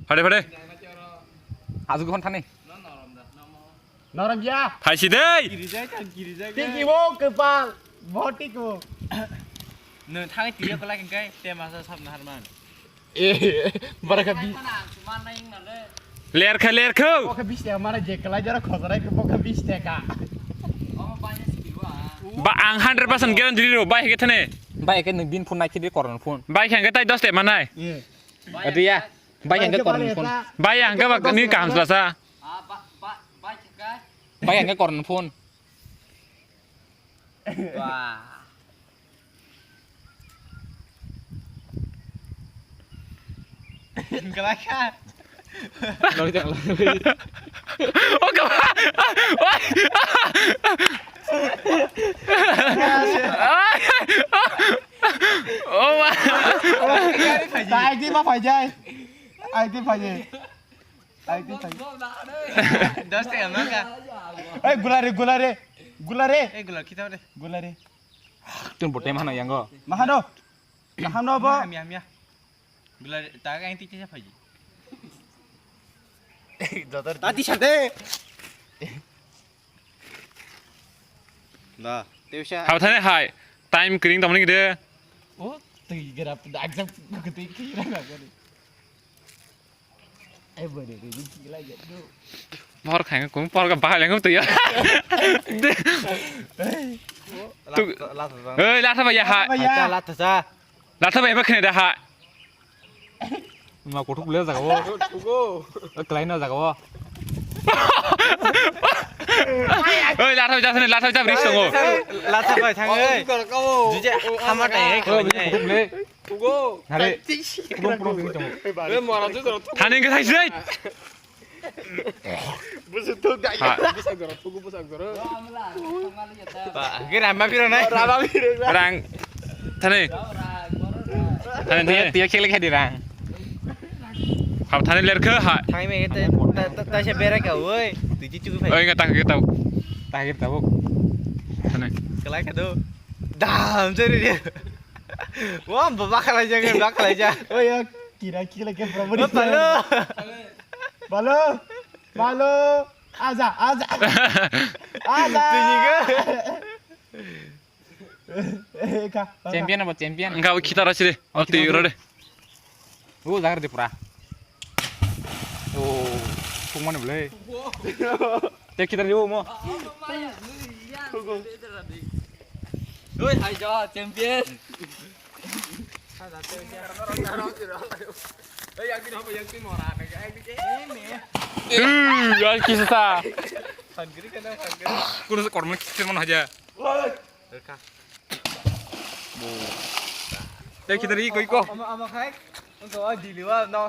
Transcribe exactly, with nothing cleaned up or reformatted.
Phade, phade. Aswk hwn thani. Norom ya. Phaisi dei. Tiki wo kepal. Bo tiki wo. Nung thangwi twi ya kwlai hwnkhe te masa sabna harman. Eh, bara kha bi. Lerkha, lerkha. Bo kha bis taka mana je kwlai jora khojarai khe bo kha bis taka. Ba ang hundred percent guarantee rw bai hwnkhe thani. Bai hwnkhe nung bini phone naikhe di koron phone. Bai hwnkhe tai dos taka manai. Eh. Adiya. Bai hwnkhe koron phone. Bai hwnkhe ba ni kaham sala sa. Bai hwnkhe koron phone. Wah. Galakha. Lori jak, lori. Oh, kau. Oh, ma. Ai di ma phai jai. Ai di phai jai. Ai di phai. Dos taka mangka. Ai gula re, gula re. Gula re. Eh, gula kita deh. Gula re. Tun bote mana yango. Mahano. Kaham no bo. Hamya, hamya. Gula ta ga enti kisa phaji. Jotor. Tati sate. Da, teusa. Hau thane hai. Time kring tamani gede. Oh, tei gerap da exam kete kira ga gari. Ai, bwrwi rwgwi chigla ya, bro. Bor khainga kung por ga bahai lengum tuya. Oi, latha ba ya ha. Latha ba ya. Latha ba ya ba khne da ha. Ma kothok le jaga wo. Thugo. Klai na jaga wo. Oi, latha ba ja sene, latha ba ja bris tongo. Latha ba thang oi. Juje hama tai. Oi, kothok le. Thugo. Hare. Purung purung ding tong. Eh, mora tu jora thugo. Thani ke thai jai. Busu thuk dai. Ha. Busu jora thugo, busu jora. Ba, ke ramba piro nai. Ramba piro. Rang. Thani. Thani, thani. Tiya khele khadi rang. Hap thani ler khe ha. Thai me te ta ta se bera ka oi. Tu ji chu phai. Oi nga tak ke tau. Tak ke tau. Thani. Kelai ka do. Dam jeri dia. Wah, ba, ba khalai ja, ba khalai ja. Oh ya, kira kira ke problem. Oh, balo. Balo. Balo. Aja, aja. Aja. Tini ke? Ka. Champion apa champion? Enggak, kita rasi deh. Oh, ti rode. Oh, jagar di pura. Oh, pungmane boleh. Te khitar di mo. Oi, hai jo, champion. Ui, ya kisa sa. Kuno se kormo kisa mon haja. Te khitar di koi ko. Ama, ama khai. Ko diliwa no.